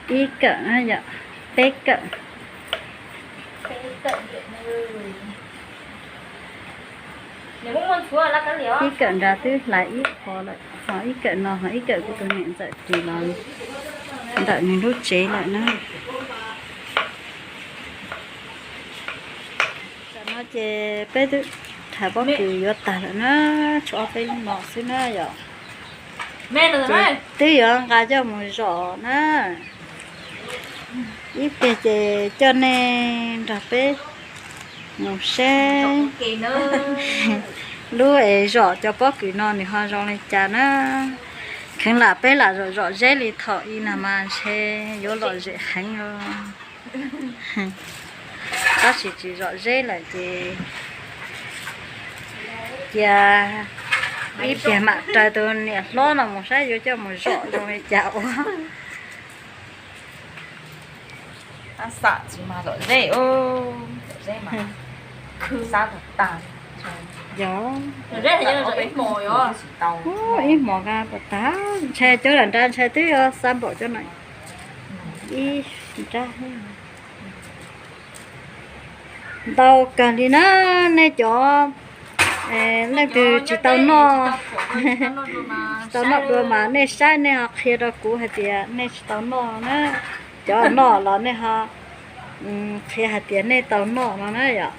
Ib kawm na yom, peb kawm. Ib kawm nrad twb hlais ib qho lawm, ho ib kawm no ho ib kawm kuv tus niam ntxawm ris los ntawm nws lub tsev lawm na. Tam no ces peb twb thaiv pob kws yuav tag lawm na, tshuav ob peb lub no xwb na yom. Ces twb yuav nqa coj mus zom na. Ib pliag ces coj nej nrog peb mus saib lub es zom cov pob kws no nws ho zoo li cas na. Kheev lam peb lam zom zom zeb li thaum i na mas ntshe yuav lom zem heev os. Tab sis tsis zom zeb lawm ces cia ib pliag mam raws tus niam hlob no mus saib yuav coj mus zom zoo li cas ua. Xam tsis mas zom zeb, zom zeb mas khwv xab tag tag. Yog, ib hmos nqa puas tag, ntshai cov nram nrad ntshai twb yuav xab npaum cov no ib nrab. Ntau kawg li na, nej cov leej twg tsis tau noj, tsis tau noj dua mas nej saib nej ho qhia rau kuv hais tias nej tsis tau noj na. Cov noj los nej ho qhia hais tias nej tau noj no na yom.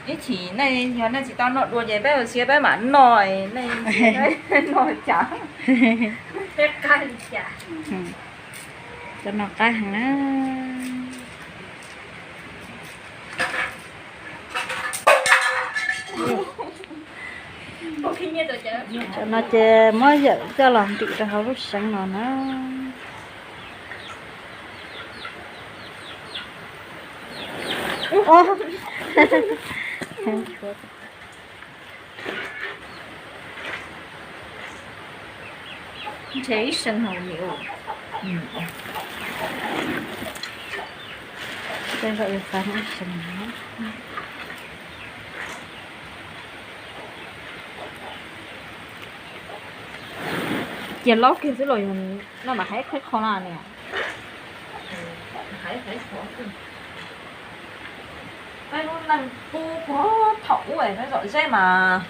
Ib chim nej yog nej tsis tau noj dua ces peb ua siab peb mam noj, nej noj cas? Cov no qab heev na. Cov no ces muab yawm coj los ntim rau hauv lub seev no na. Ntshe ib seev hauv ni. Tej zaum yuav xav ib seev. Cia laub kiag xwb los yog no mas hais qhib qho na niam. Peb lub neej pub puag thaum ub es peb zom zeb mas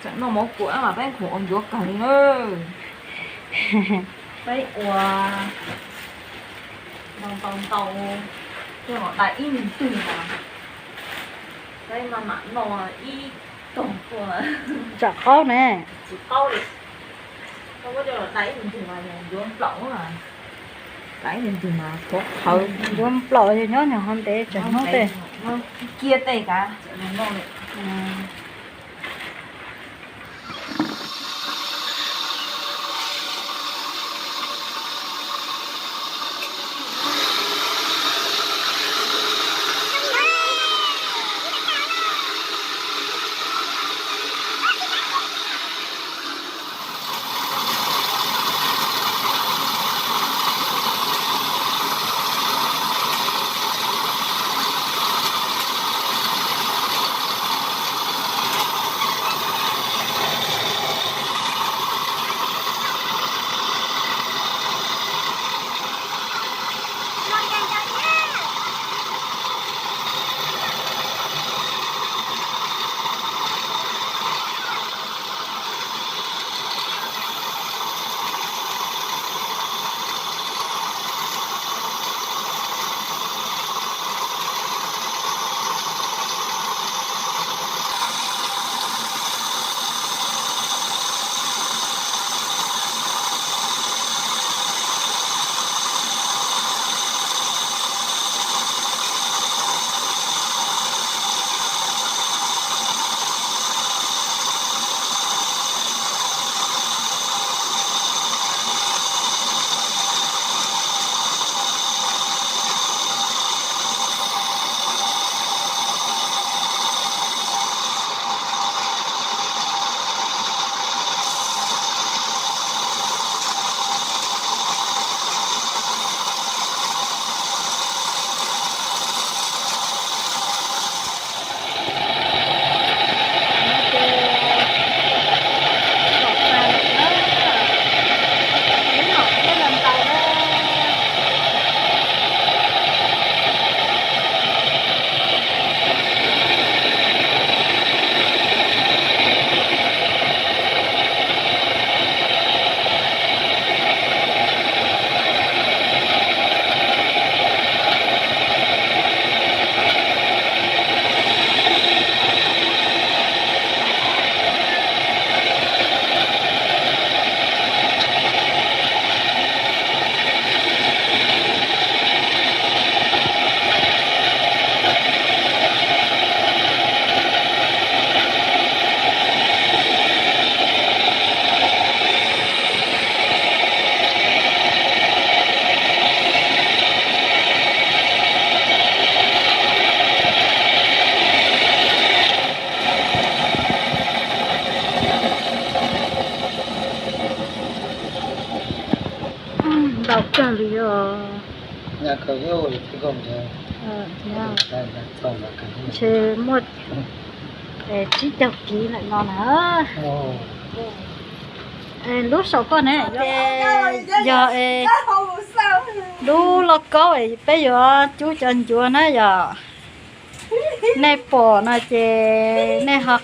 tseem noj mov kuam mas peb khuv ua ncuav kawg li na. Peb ua ntau ntau ntau, coj los dai ib nyuag twg mas peb maj mam noj ib tog tuaj. Tsam qaub ne. Tsis qaub li. Koj muab coj los dai ib nyuag twg mas ncuav nplaum, dai ib nyuag twg mas qhuav qhawv. Ncuav nplaum yog nyob nyuag hov ntev tseem hnub tej. Kiag tej kav tseem noj li. kawg li os. Ntshe muaj tsib caug kiv lawm no na. Lub saum koj ne, yog lub lauj kaub peb yuav cub cov ncuav na yom. Nej pom no ces nej ho